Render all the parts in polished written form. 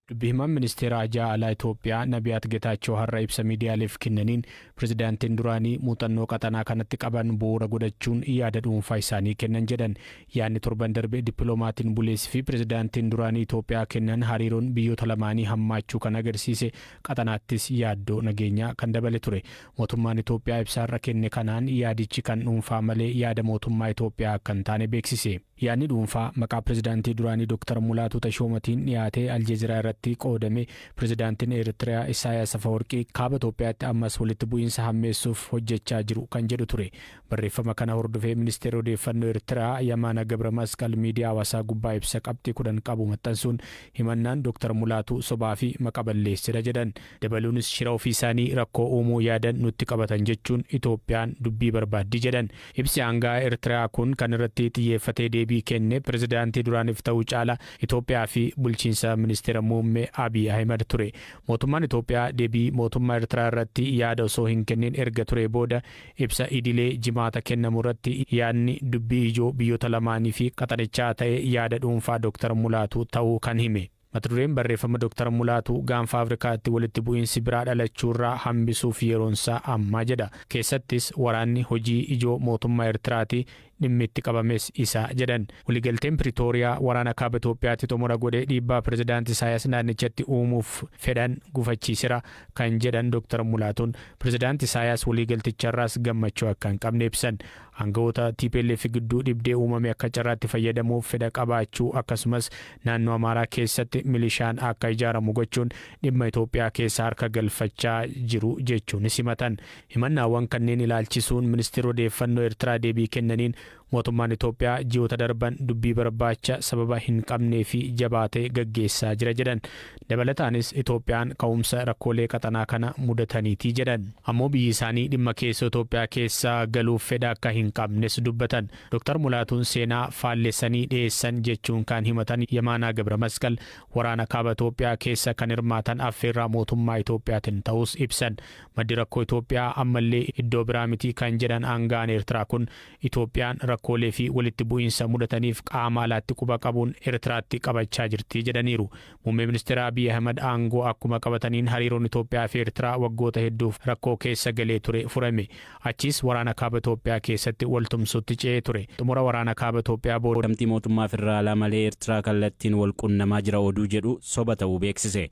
Dubbi himaan Ministeera Haajaa Alaa Itoophiyaa Nabiyaat Getaachoo har'a ibsa miidiyaaleef kennaniin, pirezidaantiin duraanii muuxannoo qaxanaa kanatti qaban bu'uura godhachuun yaada dhuunfaa isaanii kennan jedhan. Yaadni torban darbe dippiloomatiin buleessi fi pirezidaantiin duraanii Itoophiyaa kennan hariiroon biyyoota lamaanii hammaachuu kan agarsiise, qaxanaattis yaaddoo nageenyaa kan dabale ture. Mootummaan Itoophiyaa ibsa har'a kenne kanaan yaadichi kan dhuunfaa malee yaada mootummaa Itoophiyaa akka hin taane beeksise. Yaadni dhuunfaa maqaa pirezidaantii duraanii Dr. Mulaatuu Tashoomatiin dhiyaatee Aljeeziraa irratti qoodame, pirezidaantiin Eritiriyaa Isaayaas Afawarqii kaaba Itoophiyaatti ammas walitti bu'iinsa hammeessuuf hojjechaa jiru kan jedhu ture. Barreeffama kana hordofee ministeerri odeeffannoo Eertiraa Yamaana Gabra Masqal miidiyaa hawaasaa gubbaa ibsa qabxii 10 qabu maxxansuun, himannaan Dr. Mulaatuu sobaa fi maqa balleessidha jedhan. Dabaluunis, shira ofiisaanii rakkoo uumuu yaadan nutti qabatan jechuun Itoophiyaan dubbii barbaaddi jedhan. Ibsi aanga'aa Ertiriyaa kun kan irratti xiyyeeffatee deebii kenne pirezidaantii duraaniif ta'uu caala Itoophiyaa fi bulchiinsa Ministeera Muummee Abiy Ahimad ture. Mootummaan Itoophiyaa deebii mootummaa Ertiraa irratti yaada osoo hin kennin erga turee booda, ibsa idilee Jimaata kennamu irratti yaadni dubbii ijoo biyyoota lamaanii fi qaxanichaa ta'e yaada dhuunfaa Dr. Mulaatuu ta'uu kan hime. Mata dureen barreeffama Dr. Mulaatuu "Gaanfa Afrikaatti walitti bu'iinsi biraa dhalachuurraa hambisuuf yeroonsaa ammaa" jedha. Keessattis waraanni hojii ijoo mootummaa Ertiraati, dhimmi itti qabames isa jedhan. Waliigalteen Piritooriyaa waraana kaaba Itoophiyaatti xumura godhe dhiibbaa pirezidaanti Isaayaas naannichatti uumuuf fedhan gufachiisera kan jedhan Dr. Mulaatuun, pirezidaanti Isaayaas waliigalticharraas gammachuu akka hin qabne ibsan. Aangawoota TPLF gidduu dhibdee uumame akka carraatti fayyadamuuf fedha qabaachuu, akkasumas naannoo Amaaraa keessatti milishaan akka ijaaramu gochuun dhimma Itoophiyaa keessa harka galfachaa jiru jechuunis himatan. Himannaawwan kanneen ilaalchisuun ministeerri odeeffannoo Eertiraa deebii kennaniin, mootummaan Itoophiyaa ji'oota darban dubbii barbaacha sababa hin qabnee fi jabaa ta'e gaggeessaa jira jedhan. Dabalataanis Itoophiyaan ka'umsa rakkoolee qaxanaa kana mudataniiti jedhan. Ammoo biyyi isaanii dhimma keessoo Itoophiyaa keessa galuuf fedha akka hin qabnes dubbatan. Dr. Mulaatuun seenaa faallessanii dhiyeessan jechuun kan himatan Yamaanaa Gabra Masqal, waraana kaaba Itoophiyaa keessa kan hirmaatan affeerraa mootummaa Itoophiyaatiin ta'us ibsan. Maddi rakkoo Itoophiyaa ammallee iddoo biraa miti kan jedhan aanga'aan Eertiraa kun, Itoophiyaan rakkoolee fi walitti bu'iinsa mudataniif qaama alaatti quba qabuun Eertiraatti qabachaa jirti jedhaniiru. Muummee ministeera Abiy Ahmad aangoo akkuma qabataniin hariiroon Itoophiyaa fi Eertiraa waggoota hedduuf rakkoo keessa galee ture furame. Achiis waraana kaaba Itoophiyaa keessatti waltumsuutti ce'ee ture. Xumura waraana kaaba Itoophiyaa booda Beekamtii mootummaa federaalaa malee Eertiraa kallattiin wal qunnamaa jira oduu jedhu soba ta'uu beeksise.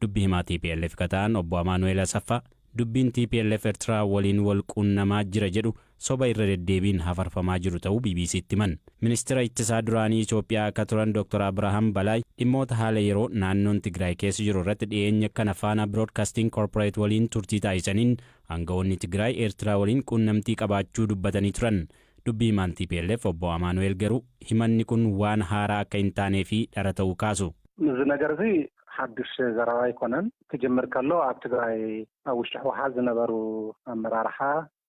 Dubbi himaa TPLF ka ta'an obbo Amaanu'eel Asaffaa, dubbiin TPLF Eertiraa waliin wal qunnamaa jira jedhu soba irra deddeebiin hafarfamaa jiru ta'uu BBCtti himan. Ministeera ittisaa duraanii Itoophiyaa akka turan Dr. Abrahaam Balaay dhimmoota haala yeroo naannoon Tigraay keessa jiru irratti dhiyeenya kana Faanaa Broadcasting Corporate waliin turtii taasisaniin, aangawoonni Tigraay Eertiraa waliin quunnamtii qabaachuu dubbatanii turan. Dubbi himaan TPLF obbo Amaanu'eel garuu himanni kun waan haaraa akka hin taanee fi dhara ta'uu kaasu. እዚ ነገር እዚ ሓዱሽ ዘረባ ኣይኮነን። ክጅምር ከሎ ኣብ ትግራይ ኣብ ውሽጢ ህወሓት ዝነበሩ ኣመራርሓ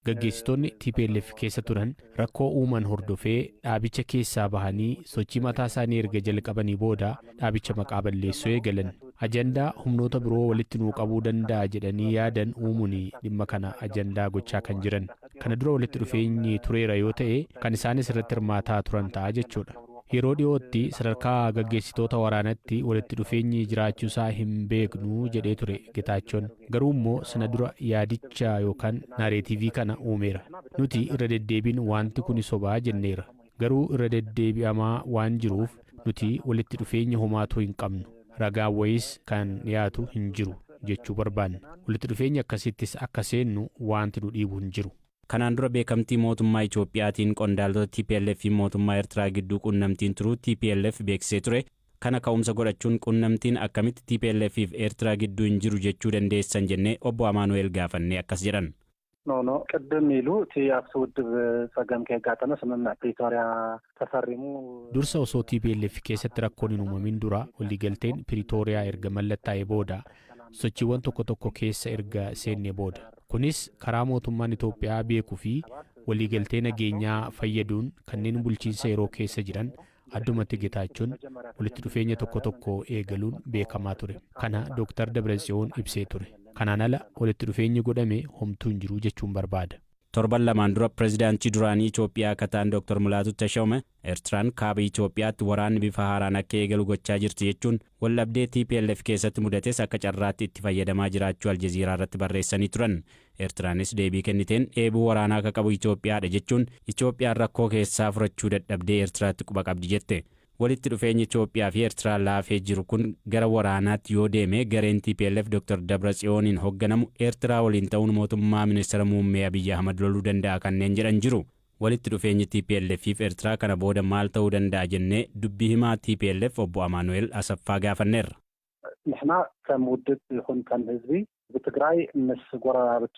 Gaggeessitoonni TPLF keessa turan rakkoo uuman hordofee dhaabicha keessaa bahanii sochii mataa isaanii erga jalqabanii booda dhaabicha maqaa balleessuu eegalan. Ajandaa humnoota biroo walitti nuu qabuu danda'a jedhanii yaadan uumuun dhimma kana ajandaa gochaa kan jiran. Kana dura walitti dhufeenyi tureera yoo ta'e, kan isaanis irratti hirmaataa turan ta'a jechuudha. Yeroo dhiyootti sadarkaa gaggeessitoota waraanatti walitti dhufeenyi jiraachuusaa hin beeknu jedhee ture Getaachoon. Garuu immoo sana dura yaadicha yookaan narrative kana uumeera. Nuti irra deddeebiin wanti kun sobaa jenneera. Garuu irra deddeebi'amaa waan jiruuf nuti walitti dhufeenya homaatu hin qabnu. Ragaan wayiis kan dhiyaatu hin jiru jechuu barbaanna. Walitti dhufeenya akkasittis akka seennu wanti nu dhiibu hin jiru. Kanaan dura beekamtii mootummaa Itoophiyaatiin qondaaltota TPLF fi mootummaa Eertiraa gidduu quunnamtiin turuu TPLF beeksisee ture. Kana ka'umsa godhachuun quunnamtiin akkamitti TPLF fi Eertiraa gidduu hin jiru jechuu dandeessan jennee obbo Amaanu'eel gaafannee akkas jedhan. No, no, ቅድም ኢሉ እቲ ኣብቲ ውድብ ፀገም ከየጋጠመ ስምምዕ ፕሪቶርያ ተፈሪሙ Dursa osoo TPLF keessatti rakkoon hin uumamin dura, waliigalteen Piriitooriyaa erga mallattaa'ee booda, sochiiwwan tokko tokko keessa erga seenne booda. Kunis karaa mootummaan Itoophiyaa beekuu fi waliigaltee nageenyaa fayyaduun kanneen bulchiinsa yeroo keessa jiran, addumatti Getaachoon, walitti dhufeenya tokko tokko eegaluun beekamaa ture. Kana Dr. Dabratsiyoon ibsee ture. Kanaan ala walitti dhufeenyi godhame homtuu hin jiru jechuun barbaada. Torban 2n dura pireezidaantii duraanii Itoophiyaa akka ta'an Dr. Mulaatu Tashoome Eertiraan kaaba Itoophiyaatti waraanni bifa haaraan akka eegalu gochaa jirti jechuun, waldhabdee TPLF keessatti mudates akka carraatti itti fayyadamaa jiraachuu Aljaziiraa irratti barreessanii turan. Eertiraanis deebii kenniteen dheebuu waraanaa akka qabu Itoophiyaadha jechuun, Itoophiyaan rakkoo keessaa furachuu dadhabdee Eertiraatti quba qabdi jette. Walitti dhufeenyi Itoophiyaa fi Eertiraa laafee jiru kun gara waraanaatti yoo deeme, gareen TPLF Dr. Dabra Tsiyooniin hoogganamu Eertiraa waliin ta'uun mootummaa ministeera muummee Abiyyi Ahmad loluu danda'a kanneen jedhan jiru. Walitti dhufeenyi TPLF fi Eertiraa kana booda maal ta'uu danda'a jennee dubbii himaa TPLF obbo Amaanu'eel Asaffaa gaafanneerra. ንሕና ከም ውድብ ይኹን ከም ህዝቢ ብትግራይ ምስ ጎረባብቱ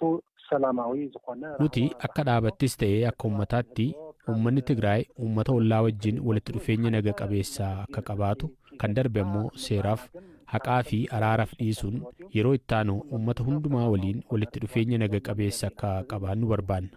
ሰላማዊ ዝኾነ Nuti akka dhaabattis ta'ee akka uummataatti, uummanni Tigraay uummata ollaa wajjin walitti dhufeenya naga qabeessaa akka qabaatu, kan darbe ammoo seeraaf, haqaa fi araaraaf dhiisuun yeroo ittaanu uummata hundumaa waliin walitti dhufeenya naga qabeessa akka qabaannu barbaanna.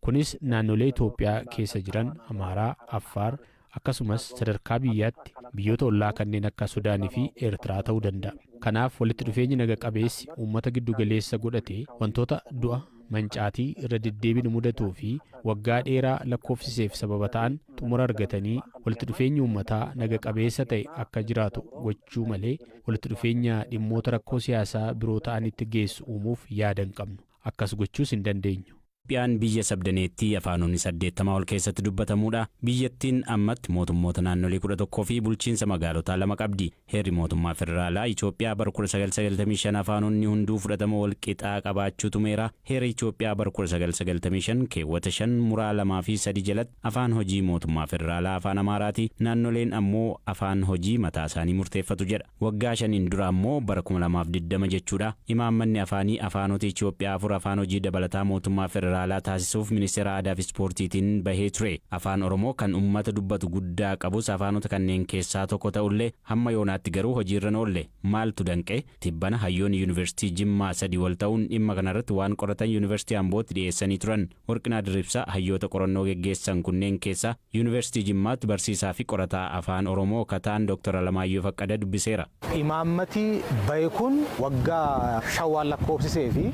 Kunis naannolee Itoophiyaa keessa jiran Amaaraa, Affaar, akkasumas sadarkaa biyyaatti biyyoota ollaa kanneen akka Sudaanii fi Eertiraa ta'uu danda'a. Kanaaf walitti dhufeenyi naga qabeessi uummata giddu galeessa godhate wantoota du'a, mancaatii irra deddeebiin mudatuu fi waggaa dheeraa lakkoofsiseef sababa ta'an xumura argatanii walitti dhufeenyi uummataa naga qabeessa ta'e akka jiraatu gochuu malee, walitti dhufeenya dhimmoota rakkoo siyaasaa biroo ta'anitti geessu uumuuf yaada hin qabnu. Akkas gochuus hin dandeenyu. Itoophiyaan biyya sabdaneettii afaanonni 80 ol keessatti dubbatamuudha. Biyyattiin ammatti mootummoota naannolee 11 fi bulchiinsa magaalotaa 2 qabdi. Heerri mootummaa federaalaa Itoophiyaa bara 1995 afaanonni hunduu fudhatama wal qixaa qabaachuu tumeera. Heera Itoophiyaa bara 1995 keewwata 5 muraa 2 fi 3 jalatti afaan hojii mootummaa federaalaa afaan Amaaraati. Naannoleen ammoo afaan hojii mataa isaanii murteeffatu jedha. Waggaa 5n dura ammoo, bara 2020 jechuudha, imaammanni afaanii afaanota Itoophiyaa afur afaan hojii dabalataa mootummaa federaalaa taasisuuf ministeera aadaa fi ispoortiitiin bahee ture. Afaan Oromoo kan uummata dubbatu guddaa qabus afaanota kanneen keessaa tokko ta'ullee, hamma yoonaatti garuu hojiirra oolle. Maaltu danqe? Tibbana hayyoonni Yuunivarsiitii Jimmaa sadi wal ta'uun dhimma kanarratti waan qoratan Yuunivarsiitii Ambootti dhiyeessanii turan. Warqinaa Dirribsaa hayyoota qorannoo geggeessan kunneen keessaa Yuunivarsiitii Jimmaatti barsiisaa fi qorataa afaan Oromoo kataan Dr. Alamaayyoo Faqqada dubbiseera. Imaammati bahe kun waggaa 5 waan lakkoofsisee fi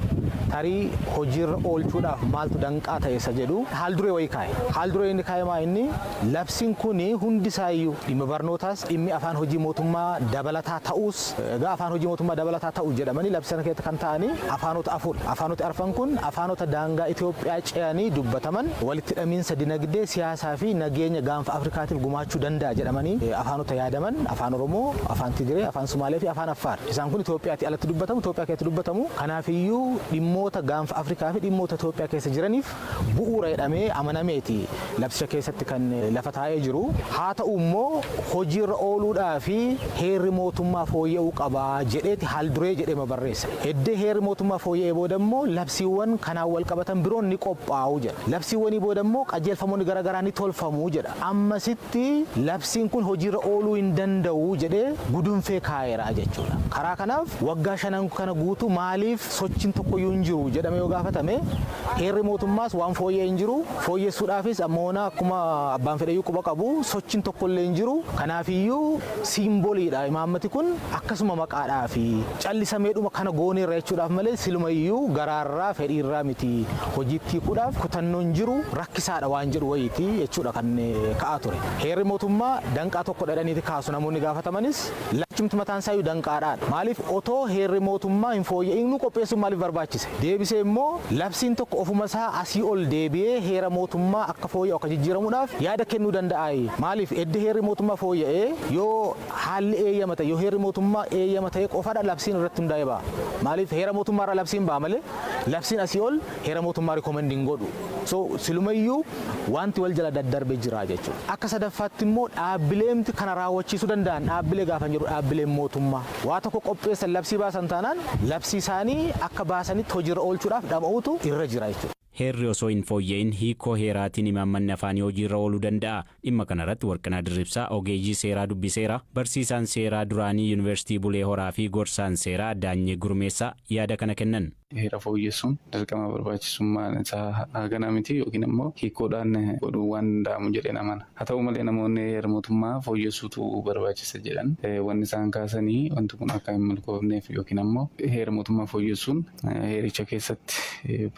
tarii hojiirra oolchuudhaaf maaltu danqaa ta'e isa jedhu haal duree wayii kaa'e. Haal duree inni kaa'e maa inni? Labsiin kun hundi isaayyuu dhimma barnootaas, dhimmi afaan hojii mootummaa dabalataa ta'uus, egaa afaan hojii mootummaa dabalataa ta'u jedhamanii labsii sana keessatti kan ta'anii afaanota afur. Afaanota arfan kun afaanota daangaa Itoophiyaa ce'anii dubbataman, walitti hidhamiinsa dinagdee, siyaasaa fi nageenya gaanfa Afrikaatiif gumaachuu danda'a jedhamanii afaanota yaadaman: afaan Oromoo, afaan Tigiree, afaan Sumaalee fi afaan Affaar. Isaan kun Itoophiyaatti alatti dubbatamu, Itoophiyaa keessatti dubbatamu. Kanaafiyyuu dhimmoota gaanfa Afrikaa fi dhimmoota Itoophiyaa keessa jiraniif bu'uura jedhamee amanameeti labsicha keessatti kan lafa taa'ee jiru. Haa ta'u immoo hojiirra ooluudhaa fi heerri mootummaa fooyya'uu qaba jedheeti haal duree jedhee barreessa. Heddee heerri mootummaa fooyya'ee booda immoo labsiiwwan kanaan wal qabatan biroon ni qophaa'u jedha. Labsiiwwanii booda immoo qajeelfamoonni garaagaraa ni tolfamu jedha. Ammasitti labsiin kun hojiirra ooluu hin danda'u jedhee gudunfee kaa'eera jechuudha. Karaa kanaaf waggaa 5n kana guutuu maaliif sochiin tokkoyyuu hin jiru jedhame yoo gaafatame, heerri mootummaas waan fooyya'ee hin jiru, fooyyessuudhaafis ammoo akkuma abbaan fedhayyuu quba qabu sochiin tokkollee hin jiru. Kanaafiyyuu symboliidha, imaammati kun akkasuma maqaadhaa fi callisameedhuma kana gooneerra jechuudhaaf malee silumayyuu garaarraa fedhiirraa miti, hojiitti hiikuudhaaf kutannoon jiru rakkisaadha waan jedhu wayiiti jechuudha kan ka'aa ture. Heerri mootummaa danqaa tokko dhadhaniiti kaasu namoonni gaafatamanis, lachumti mataan isaayyuu danqaadhaan. Maaliif otoo heerri mootummaa hin fooyya'in nu qopheessuun maaliif barbaachise? Deebisee immoo labsiin tokko ofuma isaa asii ol deebi'ee heera mootummaa akka fooyya'u, akka jijjiiramuudhaaf yaada kennuu danda'a. Maaliif edda heerri mootummaa fooyya'ee, yoo haalli eeyyama ta'e, yoo heerri mootummaa eeyyama ta'e qofaadha labsiin irratti hundaa'ee ba'a? Maaliif heera mootummaa irraa labsiin ba'a malee labsiin asii ol heera mootummaa recommend hin godhu? So silumayyuu wanti wal jala daddarbe jira jechuudha. Akka sadaffaatti immoo dhaabbileemti kana raawwachiisuu danda'an, dhaabbilee gaafa jedhu dhaabbileen mootummaa waa tokko qopheessan, labsii baasan taanaan labsii isaanii akka baasanitti hojiirra oolchuudhaaf dhama'uutu irra jira jechuudha. Heerri osoo hin fooyya'in hiikoo heeraatiin imaammanni afaanii hojiirra ooluu danda'a? Dhimma kanarratti Warqinaa Dirribsaa ogeeyyii seeraa dubbiseera. Barsiisaan seeraa duraanii Yuunivarsiitii Bulee Horaa fi gorsaan seeraa Daanyee Gurmeessaa yaada kana kennan. Heera fooyyessuun dirqama barbaachisummaan isaa hagana miti yookiin immoo hiikkoodhaan godhuu waan danda'amu jedheen amana. Haa ta'u malee namoonni heera mootummaa fooyyessuutu barbaachisa jedhan wanni isaan kaasanii wanti kun akka hin milkoofneef yookiin ammoo heera mootummaa fooyyessuun heericha keessatti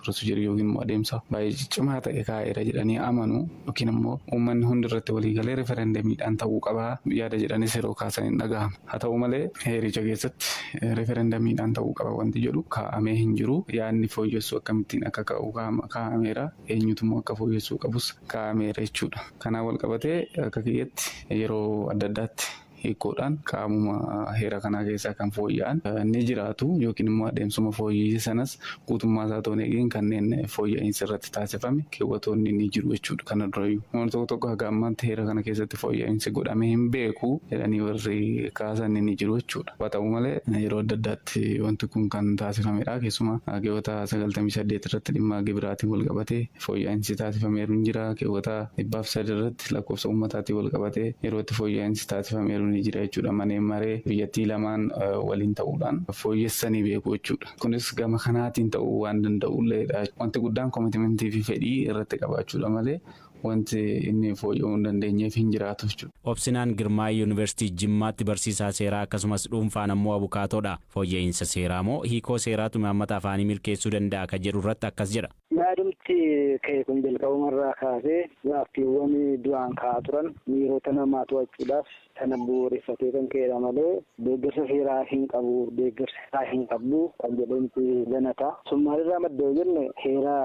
pirosiijarii yookiin immoo adeemsa baay'ee cimaa ta'e kaa'eera jedhanii amanu yookiin immoo uummanni hundi irratti waliigalee referendamiidhaan ta'uu qabaa yaada jedhanis yeroo kaasan hin dhagahama. Haa ta'u malee heericha keessatti referendamiidhaan ta'uu qaba wanti jedhu kaa'amee hin jiru. Yaadni fooyyessuu akkamittiin akka ka'u kaa'ameera. Eenyutu akka fooyyessuu qabus kaa'ameera jechuudha. Kanaan wal qabatee akka kiyyatti yeroo adda addaatti hiikkoodhaan qaamuma heera kanaa keessaa kan fooyya'an ni jiraatu yookiin immoo adeemsuma fooyya'insa sanas guutummaa isaa ta'uun eegeen kanneen fooyya'insa irratti taasifame keewwatoonni ni jiru jechuudha. Kana durayyuu namoonni tokko tokko haga ammaatti heera kana keessatti fooyya'insi godhamee hin beeku jedhanii warri kaasan ni jiru jechuudha. Haa ta'u malee yeroo adda addaatti wanti kun kan taasifamedha. Keessumaa keewwata 98 irratti dhimma gibiraatiin wal qabatee fooyya'insi taasifameeru ni jira. Keewwata 103 irratti lakkoofsa uummataatiin wal qabatee yeroo itti fooyya'insi taasifameeru ni jira jechuudha. Manneen maree biyyattii lamaan waliin ta'uudhaan fooyyessanii beeku jechuudha. Kunis gama kanaatiin ta'uu waan danda'ulleedha. Wanti guddaan koomitimentii fi fedhii irratti qabaachuudha malee wanti inni fooyya'uu hin dandeenyeef hin jiraatu jechuudha. Obsinaan Girmaa Yuunivarsiitii Jimmaatti barsiisaa seeraa akkasumas dhuunfaan ammoo abukaatoodha. Fooyya'insa seeraa moo hiikoo seeraatu imaammata afaanii milkeessuu danda'a kan jedhu irratti akkas jedha. Yaadumti ka'e kun jalqabumarraa kaasee gaaffiiwwan duraan ka'aa turan miirota namaa to'achuudhaaf sana bu'uureffatee kan ka'edha malee deeggarsa seeraa hin qabu, deeggarsa seeraa hin qabdu kan jedhamti ganata. Sun maalirraa madda yoo jenne heera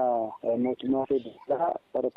mootummaa federaalaa bara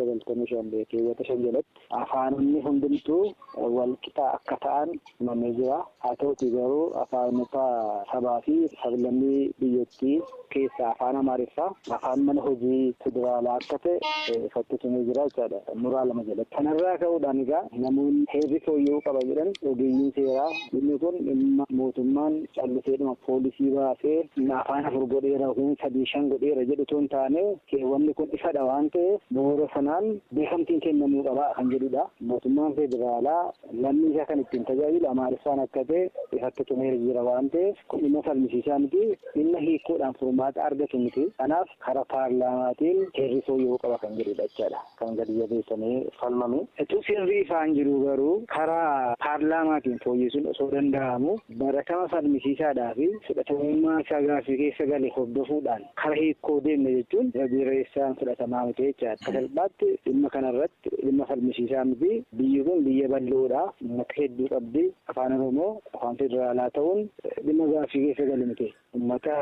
1995 keewwata 5 jalatti afaanonni hundumtuu walqixa akka ta'an himamee jira. Haa ta'utii garuu afaanota sabaa fi sablammii biyyattii keessaa afaan Amaariffaa afaan mana hojii federaalaa akka ta'e ifatti tumee jira jechaadha. Muraa 2 jalatti. Kanarraa ka'uudhaan egaa namoonni heerri fooyya'uu qaba jedhan ogeeyyiin seeraa inni kun dhimma mootummaan calliseedhuma poolisii baasee afaan 4 godheera yookiin 3 5 godheera jedhu otoo hin taane keewwanni kun ifadha waan ta'eef bu'uura sanaan beekamtiin kennamuu qaba kan jedhudha. Mootummaan federaalaa lammii isaa kan ittiin tajaajilu Amaariffaan akka ta'e ifatti tumee jira waan ta'eef kun dhimma falmisiisaa miti, dhimma hiikkoodhaan furmaata argatu miti. Kanaaf karaa paarlaamaatiin heerri fooyya'uu qaba kan jedhudha jechaadha. Kan gadi jabeessamee falmame. Utuu seerri ifaan jiru garuu karaa paarlaamaatiin fooyyessuun osoo danda'amu baratama falmisiisaadhaa fi fudhatamummaa isaa gaaffii keessa gale hordofuudhaan karaa hiikkoo deemne jechuun jireessaan fudhatamaa miti jechaadha. Akka salphaatti dhimma kanarratti dhimma falmisiisaa miti. Biyyi kun biyya bal'oodha. Uummata hedduu qabdi. Afaan Oromoo afaan federaalaa ta'uun dhimma gaaffii keessa gale miti. Uummata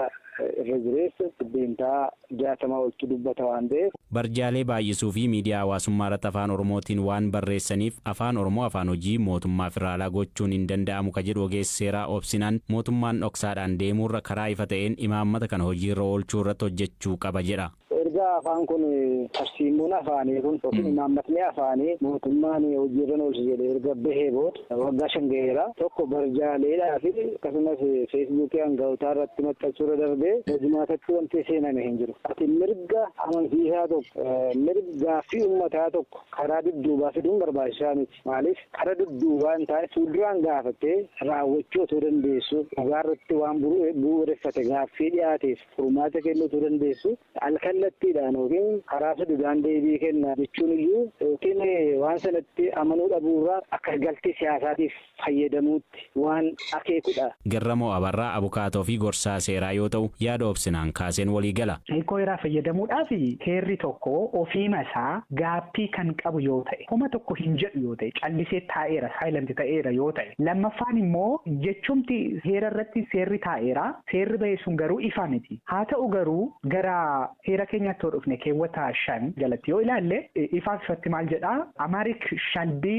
irra jireessa 60% oltu dubbata waan ta'eef. Barjaalee baay'isuu fi miidiyaa hawaasummaa irratti afaan Oromootiin waan barreessaniif afaan Oromoo afaan hojii mootummaa federaalaa gochuun hin danda'amu ka jedhu ogeessi seeraa Obsinaan mootummaan dhoksaadhaan deemuurra karaa ifa ta'een imaammata kana hojiirra oolchuu irratti hojjechuu qaba jedha. Erga afaan kun tarsiimoon afaanii kun yookiin imaammatni afaanii mootummaan hojiirra oolchu jedhee erga bahee booda waggaa 5 gaheera. Tokko barjaaleedhaa fi akkasumas feesbuukii hanga'ootaa irratti maxxansuurra darbee hojimaatatti wanti seename hin jiru. Ati mirga amansiisaa tokko mirga gaaffii uummataa tokko karaa dudduubaa fiduun barbaachisaa miti. Maaliif karaa dudduubaa hin taane fuulduraan gaafattee raawwachuu otoo dandeessu dhugaarratti waan bu'uureffate gaaffii dhiyaateef furmaata kennuu otoo dandeessu alkallattiidhaan yookiin karaa sududaan deebii kenna jechuun iyyuu yookiin waan sanatti amanuu dhabuurraa akka galtee siyaasaatiif fayyadamuutti waan akeekudha. Garramoo Abarraa abukaatoo fi gorsaa seeraa yoo ta'u yaada Obsinaan kaaseen walii gala. Hiikoo heeraa fayyadamuudhaaf heerri tokko ofiima isaa gaaffii kan qabu yoo ta'e homa tokko hin jedhu yoo ta'e callisee taa'eera saayilenti ta'eera yoo ta'e lammaffaan immoo jechumti heera irratti seerri taa'eera seerri ba'e sun garuu ifa miti. Haa ta'u garuu gara heera keenyatti yoo dhufne keewwata 5 jalatti yoo ilaalle ifaaf ifatti maal jedhaa Amharic shall be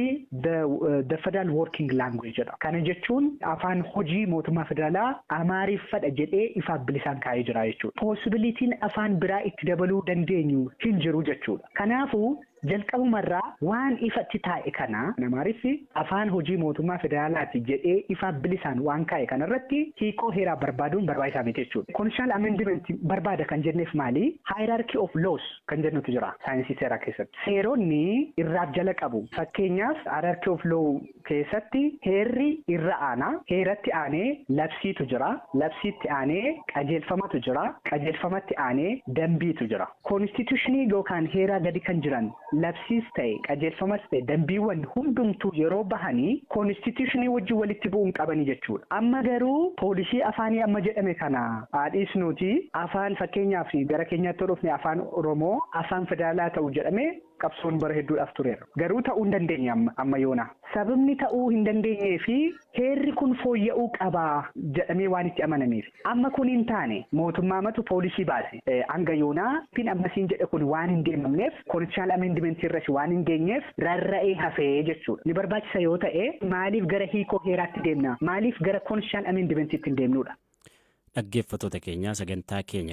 the federal working language jedha. Kana jechuun afaan hojii mootummaa federaalaa Amaariffadha jedhee ifaaf bilisaan kaa'ee jira jechuudha. Possibilitiin afaan biraa itti dabaluu dandeenyu hin jiru jechuudha. Kanaafuu Jalqabumarraa waan ifatti taa'e kana Amaariffi afaan hojii mootummaa federaalaati jedhee ifa bilisaan waan kaa'e kanarratti hiikoo heeraa barbaaduun barbaachisaa miti jechuudha. Constitutional amendment barbaada kan jenneef maali? Hierarchy of laws kan jennutu jira saayinsii seeraa keessatti. Seeronni irraaf jala qabu. Fakkeenyaaf, hierarchy of law keessatti heerri irra aana. Heeratti aanee labsiitu jira. Labsiitti aanee qajeelfamatu jira. Qajeelfamatti aanee dambiitu jira. Constitutionii yookaan heeraa gadi kan jiran labsiis ta'e, qajeelfamas ta'e, dambiiwwan hundumtuu yeroo bahanii constitutionii wajjin walitti bu'uun qabanii jechuudha. Amma garuu poolisii afaanii amma jedhame kana haadhiisnuuti afaan, fakkeenyaaf, gara keenyaatti dhufne, Afaan Oromoo afaan federaalaa ta'u jedhame qabsoon bara hedduudhaaf tureera. Garuu ta'uu hin dandeenye amma yoona. Sababni ta'uu hin dandeenyee fi heerri kun fooyya'uu qabaa jedhamee waan itti amanameef. Amma kun hin taane, mootummaamatu poolisii baase. Hanga yoonaa fin ammasiin jedhe kun waan hin deemamneef, constitutional amendment irras waan hin geenyeef, rarra'ee hafee jechuudha. Ni barbaachisa yoo ta'e, maaliif gara hiikoo heeraatti deemna? Maaliif gara constitutional amendmentiitti hin deemnudha? Dhaggeeffattoota keenya, sagantaa keenya